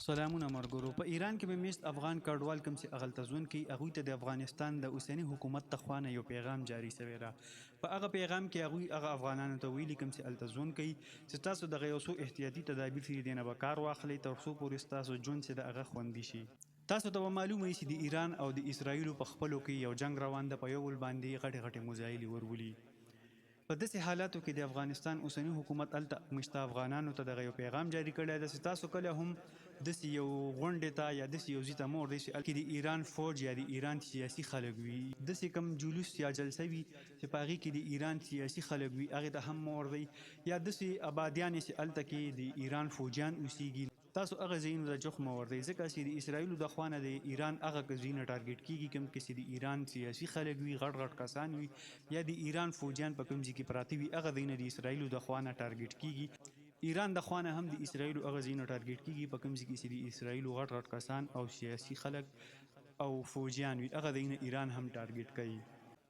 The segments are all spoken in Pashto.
سلامونه مرګرو په ایران کې به میشت افغان کډوال کوم چې هغلته ژوند کوي هغوی ته د افغانستان د اوسني حکومت د خوا نه یو پیغام جاري سوی ده. په هغه پیغام کې هغوی هغه افغانانو ته ویلي کوم چې هلته ژوند کوي چې تاسو دغه یو څو احتیاطي تدابیر چې دي نه به کار واخلئ تر څو پورې ستاسو ژوند چې ده هغه خوندي شي. تاسو ته به معلومه وي چې د ایران او د اسراییلو په خپلو کې یو جنګ روان ده په یو بل باندې غټې غټې مزایلې ورولي. په داسې حالاتو کې د افغانستان اوسني حکومت هلته مشته افغانانو ته دغه یو پیغام جاري کړی ده چې تاسو کله هم داسې یو غونډې ته یا داسې یو ځي ته مه ورځئ چې هلته کې د ایران فوج یا د ایران سیاسي خلک وي، داسې کوم جلوس یا جلسه وي چې په هغې کې د ایران سیاسي خلک وي هغې ته هم مه ورځئ یا داسې ابادیانې چې هلته کې د ایران فوجیان اوسیږي. تاسو هغه ځایونو ته جوخت مه ورځئ ځکه چې د اسراییلو د خوا نه د ایران هغه ځایونه ټارګیټ کیږي کوم کې چې د ایران سیاسي خلک وي، غټ غټ کسان وي یا د ایران فوجیان په کوم ځای کې پراته وي هغه ځایونه د اسراییلو د خوا نه ټارګیټ کیږي. ایران د خوا نه هم د اسراییلو هغه ځایونه ټارګیټ کیږي په کوم ځای کې چې د اسراییلو غټ غټ کسان او سیاسي خلک او فوجیان وي هغه ځایونه ایران هم ټارګیټ کوي.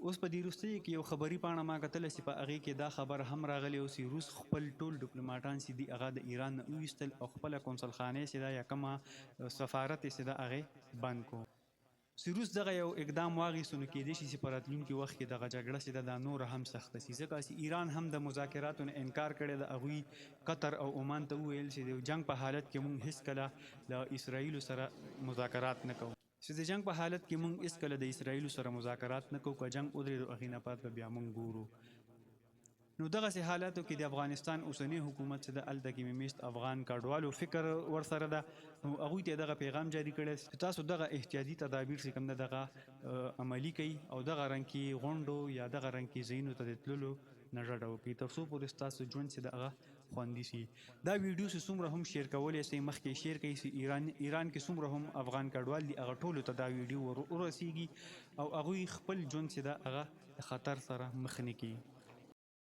اوس په دې وروستیو کې یو خبري پاڼه ما کتله چې په هغې کې دا خبر هم راغلی و چې روس خپل ټول ډپلوماټان چې دي هغه د ایران نه وویستل او خپله کونسلخانه یې چې ده یا کومه سفارت یې چې ده هغه یې بند کړو. چې روس دغه یو اقدام واخیستو نو کیدای شي چې په راتلونکي وخت کې دغه جګړه چې ده دا نوره هم سخته شي ځکه چې ایران هم د مذاکراتو نه انکار کړی ده هغوی قطر او عمان ته وویل چې د جنګ په حالت کې مونږ هیڅکله له اسراییلو سره مذاکرات نه کوو. چې د جنګ په حالت کې مونږ هیڅکله د اسراییلو سره مذاکرات نه کوو، که جنګ ودریدو هغې نه بعد به بیا مونږ ګورو. نو دغسې حالاتو کې د افغانستان اوسنی حکومت چې د هلته کې میشت افغان کډوالو فکر ورسره ده نو هغوی ته دغه پیغام جاري کړی چې تاسو دغه احتیاطي تدابیر چې کوم ده دغه عملي کړئ او دغه رنګ کې غونډو یا دغه رنګ کې ځایونو ته د تللو نه ډډه وکړئ تر څو پورې ستاسو ژوند چې ده هغه خوندي سي. دا ویډیو سي څومره هم شیر کولی سئ مخکې یې شیر کړئ سي ایران ایران کې څومره هم افغان کډوال دي هغه ټولو ته دا ویډیو ور ورسیږي او هغوی خپل ژوند سي ده هغه د خطر سره مخ نه کړي.